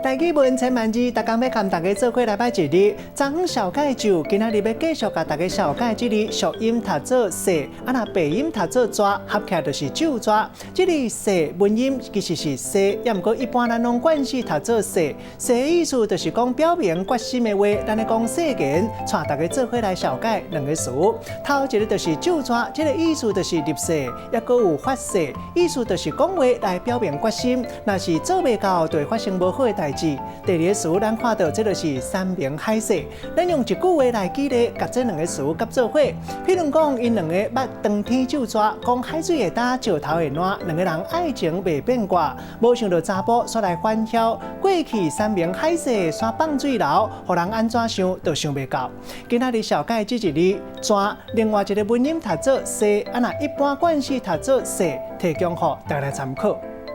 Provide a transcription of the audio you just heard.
台語文千萬字，逐工欲佮大家做伙來擺一字。昨昏紹介咒，今仔日欲繼續共大家紹介這字俗音讀做誓，啊若白音讀做逝，合起來就是咒逝。這字誓文音其實是誓，也毋過一般咱攏慣勢讀做誓。誓意思就是講表明決心的話，咱咧講誓言，帶大家做伙來紹介兩个詞。頭一个就是咒逝，這个意思就是立誓，抑閣有發誓，意思就是講話來表明決心。若是做袂到，就會發生無好的代誌。第二个詞，咱看到這就是山盟海誓。咱用一句話來舉例，共這兩个詞佮做伙。譬如講，𪜶兩个捌當天咒逝，講海水會焦，石頭會爛，兩个人愛情袂變卦。無想到查埔煞來反囂，過去山盟海誓煞放水流，予人按怎想都想袂到。今仔日紹介這一字，逝，另外一个文音讀做誓，啊若一般慣勢讀做誓，提供予大家參考。